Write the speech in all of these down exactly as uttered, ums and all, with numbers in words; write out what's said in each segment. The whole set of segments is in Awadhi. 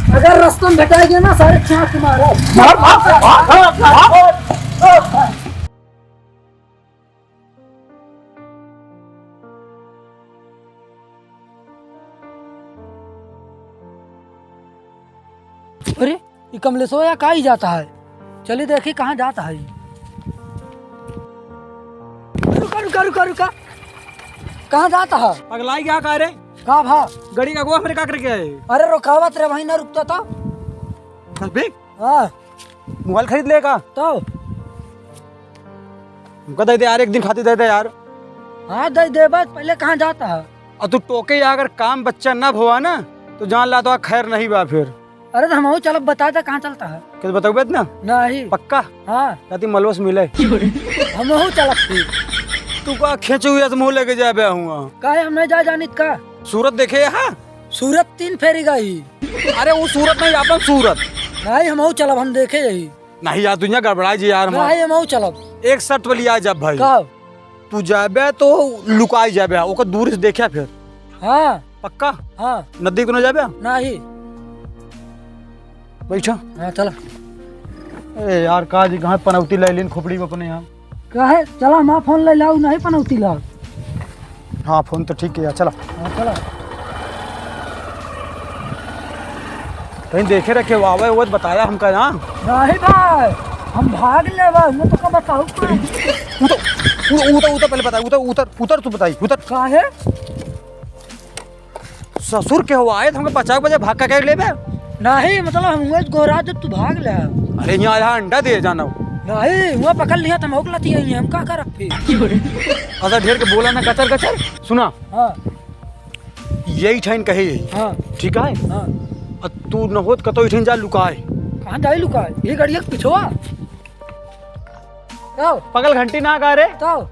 अगर रस्ता में भेटाई गया ना, सारे चांट मारा। मार, मार, मार, मार, मार। अरे, ई कमलेशवा या का ही जाता है? चली देखी कहाँ जाता है ई। रुका, रुका, रुका, रुका। कहाँ जाता है? पगलाई गया का रे? का भा? गड़ी का अगवा हमरे का करके आए? अरे रुकावत रे, वहीं ना रुकता तो। तब भी? हाँ। मोबाइल खरीद लेगा? तो? हमका दे दे यार, एक दिन खातिर दे दे यार। हाँ, दे दे, बस पहले कहाँ जाता है? और तू टोके या अगर काम बच्चा ना भवा ना, तो जान ला तो खैर नहीं बा फिर। अरे तो हमहू चलब, बता दे कहाँ चलता है। क्या बताऊँ बात ना? नहीं। पक्का? हाँ। कहती मलबस मिले। हमहू चलब फिर। तू का खेचे हुए से मुँह लेके जाबे हुआ? काहे हम नहीं जा जानित का? सूरत देखे यहाँ? सूरत तीन फेरी गई। अरे वो सूरत नहीं, अपन सूरत। नहीं, हमहू चलब, हम देखे यही। नहीं यार, दुनिया गड़बड़ा जी यार हमार। नहीं, हमहू चलब। एक शर्त पर लिया जब भाई। का? तू जाबे तो लुकाई जाबे, ओकर दूर से देखा फिर। हाँ। पक्का? हाँ। नजदीक तो ना जाबे? नहीं। बैठा। हाँ, चला। ए यार, का जी, कहाँ पनौती ले लेन खोपड़ी में अपने यहाँ? काहे? चला, माँ फोन ले लाऊ, नहीं पनौती लाऊ। हाँ, फोन तो ठीक है, चला। हाँ, चला। कहीं देखे रखे, वो आवे, वो बताया हमका ना। नहीं भाई, हम भाग लेवा, वो तो का बताऊ का? उतर, उतर, उतर, पहले बता, उतर, उतर, उतर, तू बताई, उतर। काहे? ससुर के हुआ आए तो हमको बचाव बजे भाग का कर लेबे? नहीं, मतलब हम हुए गोरा जब तू भाग ले। अरे यहाँ, यहाँ अंडा दे जाना हो। नहीं, हुआ पकड़ लिया तो हम ओकला थी, हम का करब फिर? अच्छा, ढेर के बोला ना, कचर कचर। सुना। हाँ। यही ठाइन कहे यही। हाँ। ठीक है? हाँ। और तू न होत कतो इठिन जा लुकाए। कहाँ जाई लुकाए? ये गड़िया के पिछवा। तो? पगल घंटी ना गा रे। तो?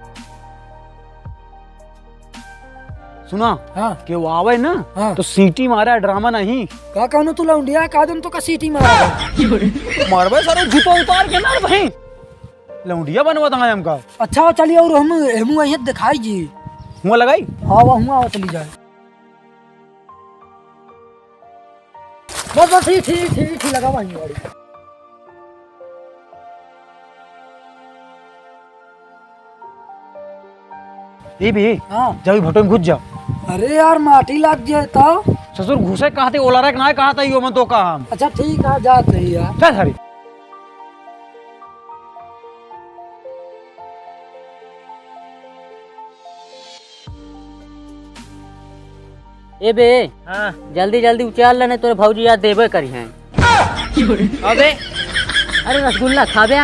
सुना, हाँ। के वो आवे ना, हाँ। तो सीटी मारा, ड्रामा नहीं। का कहनो तू लौंडिया, का दम तो का सीटी मारा? मारबे सारे जूता उतार के ना रे भाई। लौंडिया बनवा दंगा हमका। अच्छा, चलिए और हम, हमू यहीं दिखाई जी। हुआ लगाई? हाँ, वो हुआ चली जाए। बस, बस, ठीक, ठीक, ठीक, ठीक, लगा वहीं गाड़ी। ए बे, हाँ। जाओ, भटो में घुस जाओ। अरे यार, माटी लाग जाए तो। ससुर, घुसे कहाँ थे, ओलारा के ना कहाँ था, यो मन तो कहा हम। अच्छा, ठीक है, जात रही यार। चल, हरी। ए बे, हाँ। जल्दी जल्दी उचार ले, नहीं तोरे भौजी याद देबे करी हैं। अबे। अरे रसगुल्ला खाबे?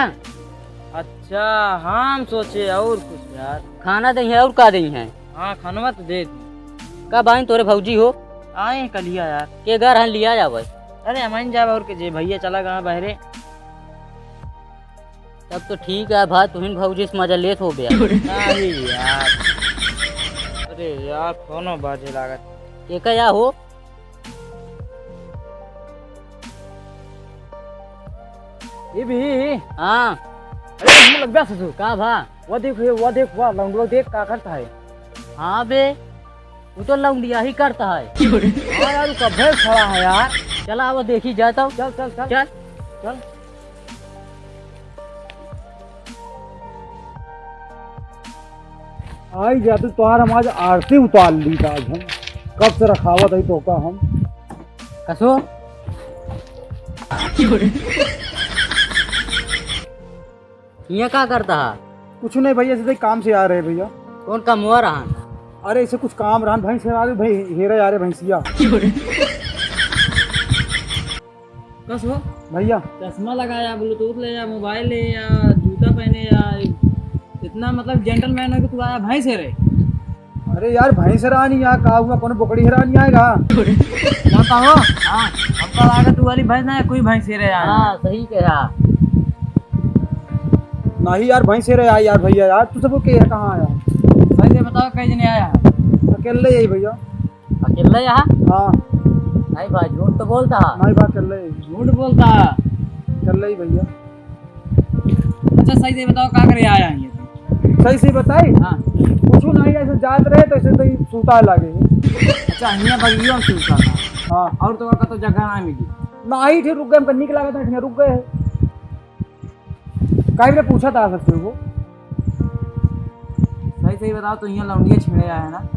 अच्छा, हम सोचे और कुछ यार। खाना दे हैं और का दे हैं? हाँ, खानवा तो दे दी। का बाइन तोरे भौजी हो? आए हैं कलिया यार। के घर हन लिया जावे? अरे हम जाब और के जे भैया चला गया बहरे। तब तो ठीक है भाई, तुहिन भौजी से मजा लेत हो बे। नहीं यार। अरे यार, फोनो बाजे लागत। के का या हो? ये भी। हाँ। अरे, हम लग गया ससुर। का भा? वो देख, वो देख, वो लौंडवा देख, का करता है। हाँ बे, वो तो लौंडिया ही करता है। हाँ यार, वो कब से खड़ा है यार। चला, वो देखी जाए तो। चल, चल, चल। चल। चल। आई जा तू, तोहार हम आज आरती उतार ली था आज हम। कब से रखावत है तो का हम। कसो? ये का करता है? कुछ नहीं भैया, ऐसे ही काम से आ रहे भैया। कौन काम हुआ रहा? अरे, ऐसे कुछ काम रहा, भैंस हेरा रही, भाई, हेरे आ रहे भैंसिया। कस हो? भैया। चश्मा लगाया, Bluetooth ले या, मोबाइल ले या, जूता पहने या, इतना मतलब gentleman हो कि तू आया भैंस हेरे। अरे यार, भैंस हेरानी या का हुआ, कोनो बोकड़ी हेरानी आएगा? जानता हो? हाँ। हमका लगा तू वाली भैंस ना है, कोई भैंस हेरे आया। हाँ, सही कहा। नहीं यार, भैंस हेरे आया यार भैया, यार तू सबको के कहाँ आया? भाई ये बताओ, कई जने आया है? अकेले ही भैया। अकेले यहाँ? हाँ। नहीं भाई, झूठ तो बोलता है। नहीं भाई, अकेले ही। झूठ बोलता है। अकेले ही भैया। अच्छा, सही से बताओ, का करे आया है ये? सही से बताई? हाँ। कुछ नहीं, ऐसे जात रहे तो ऐसे तो ही सूता लागे। अच्छा, हियाँ बगिया में सूता था। हाँ। और तो का तो जगह ना मिली। नाही, ठीक रुक गए, हमका नीक लागत है, ठीक रुक गए। काहे रे पूछा था सकते हो? सही सही बताओ, तो यहाँ लौंडिया छेड़े आया है ना?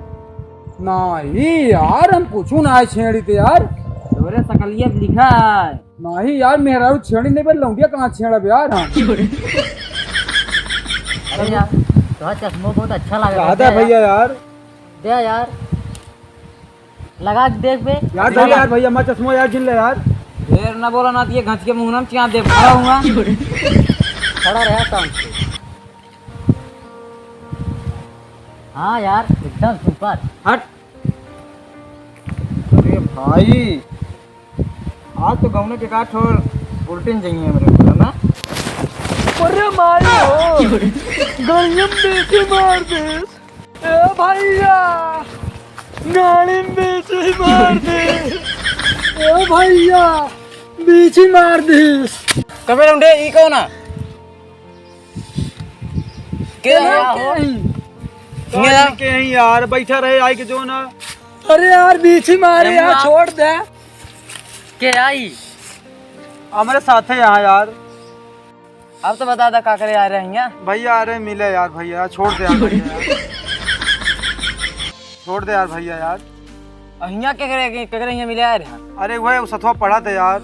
नाही यार, हम कुछ ना आए छेड़ी थे यार। तोरे सकलिया पे लिखा है। नाही यार, मेहरारू छेड़ी नहीं, पर लौंडिया कहाँ छेड़ब यार हम? अरे यार, तोहरा चश्मो बहुत अच्छा लगा याद है भैया यार। दे यार, लगा के देख बे। यार, दे यार भैया, मैं चश्मो यार जिन ले यार। ढेर ना बोला ना, तो ये घच के मुंह ना चिया दे, खड़ा हुआ। खड़ा रहा शांत से। हाँ यार, एकदम सुपर। हट। अरे भाई, आज तो गौने के काट और उल्टिन जाइए मेरे को ना। अरे माई हो, गलियम बेटी मार दे। ए भैया, गाड़ी में बीछी मार दे। ए भैया, बीछी मार दे। कबे लौंडे, ई कौन आ? के कौन है? के ही? कौन के ही यार, बैठा रहे, आई के जो ना। अरे यार, बीछी मारे अरे यार, माँ। छोड़ दे। के आई? हमारे साथ है यहाँ यार। अब तो बता दा का करे आ रहे हैं यहाँ? भैया, अरे मिले यार भैया, छोड़ दे यार भैया यार। छोड़ दे यार भैया यार। अहिया के करे, के करे हियाँ मिले आ रहे हैं? अरे वही सथवा पढ़ा थे यार।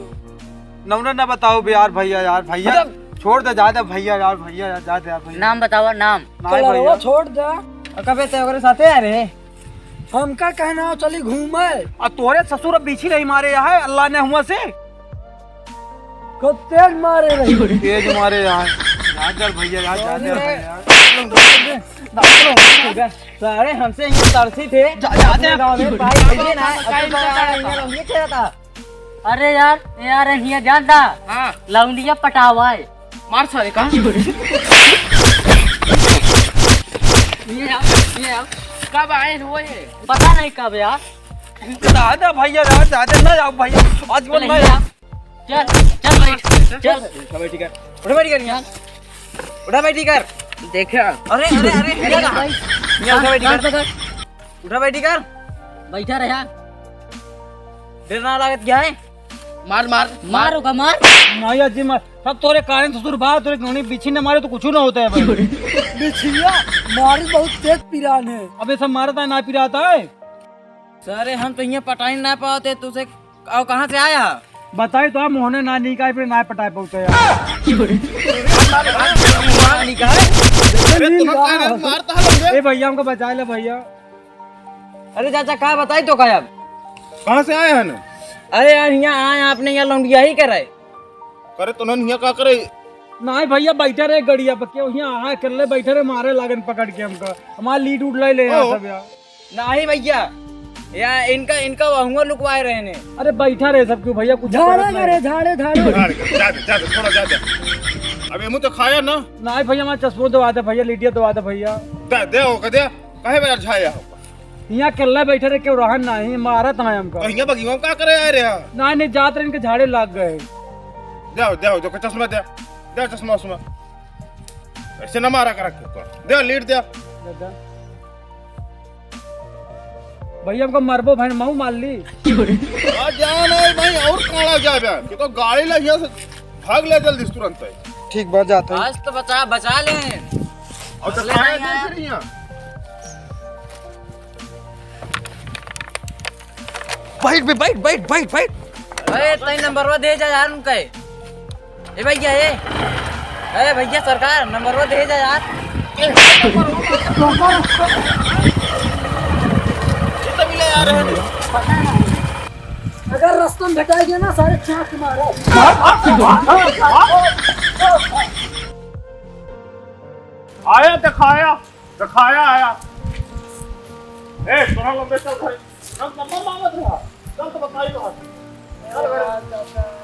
नौना ना बताओ बे यार भैया यार, भैया। मतलब छोड़ दे, जा दे भैया यार, भैया यार, जा दे यार भैया। नाम बतावा, नाम। ना तो भैया। छोड़ दे। और कबे ते ओकरे साथे आ रहे? हमका कहना हो, चली घूमे। आ तोरे ससुर अब बीछी नहीं मारे है अल्लाह ने हुआ से। खूब तेज मारे रही। तेज मारे यार। यार चल भैया यार, जा दे भैया यार। सारे हमसे ये तरसी थे। जा, जा दे। अपने गाँव में भाई भैया ना, अपने गाँव में ये खेला था। अरे यार, ए यार, हियाँ जान दा। हाँ। लौंडिया पटावा है। मार सारे का। ये आओ, ये आओ। कब आए हुए हैं? पता नहीं कब यार। दादा भैया, दादा, दादा ना आओ भैया। आज बोल चल, मैं हियाँ। चल, चल बैठ, चल। उठा बैठी कर। उठा बैठी कर यहाँ। उठा बैठी कर। देखा। अरे, अरे, अरे, अरे, ये कहाँ? भाई। ये उठा बैठी कर। पकड़। उठा बैठी कर। बैठा रहा। डर ना लागत क्या है? मार, मार, मार ओका, मार। नहीं अजी मार। सब तोरे कारण ससुर बा, तोरे नोनी बिछी न मारे तो कुछ ना होता है भाई। बिछिया मारी बहुत तेज पिरान है। अबे सब मारता है, ना पिराता है। सारे हम तो यहाँ पटाई ना पाते, तुझे और कहाँ से आया? बताई तो हम होने ना निकाय फिर ना पटाए पाते यार। अरे तुम्हें क्या नाम मारता है लोग? ए भैया हमको बचाए ले भैया। अरे चाचा का बताई तो का अब? कहाँ से आए हैं ना? अरे यार यहाँ आए आपने यहाँ लौंडिया ही करे। करे तो नहीं यहाँ का करे? नहीं भैया बैठा रहे गड़िया पर, क्यों यहाँ आए कर ले बैठे रहे मारे लागन पकड़ के हमका। हमारा लीड उड ले ले यहाँ ओ। सब यार। नाही भैया, या इनका, इनका वहुआ लुकवाए रहे ने। अरे बैठा रहे सब क्यों भैया, कुछ झाड़े गलत नहीं। करे, झाड़े, झाड़े। झाड़ के, जा दे, जा दे, थोड़ा जा दे। अब एमू तो खाया ना। नाही भैया, हमारा चश्मो दवा दे भैया, लीडिया दवा दे भैया। दे, दे हो, दे। काहे बेरा झाया हो? यहाँ अकेला बैठे रहे, क्यों रहन नाही, मारत है हमका। तो यहाँ बगिया में का करे आए रहे हो? नाही, नाही, जात रहे इनके झाड़े लाग गए। दे हो, दे हो, दे हो, चश्मा दे। दे चश्मा, चश्मा। ऐसे ना मारा करा क्यों कर? दे, लीड दे। दादा। भैया हमको मरबो भाई, महू मार ली। आ जा नहीं भाई, और काला जा बे। कि तो गाड़ी ले यहाँ से भाग ले जल्दी से तुरंत है। ठीक बा, जाते हैं। आज तो बचा, बचा ले। और तो ले खाए नहीं दे आया। फिर यहाँ। बैठ बे, बैठ, बैठ, बैठ, बैठ। अरे, तई नंबरवा दे जा यार उनका। ए भैया, ए। अरे भैया सरकार, नंबरवा दे जा यार। ये तो मिले यार। अगर रास्ता में भेटाई गया ना, सारे चाक मारो। आया दिखाया। दिखाया आया। ए, सुना लंबे चल भाई। चल, चल, चल, चल, चल, चल, तो बताई तो। चल, चल, चल, चल।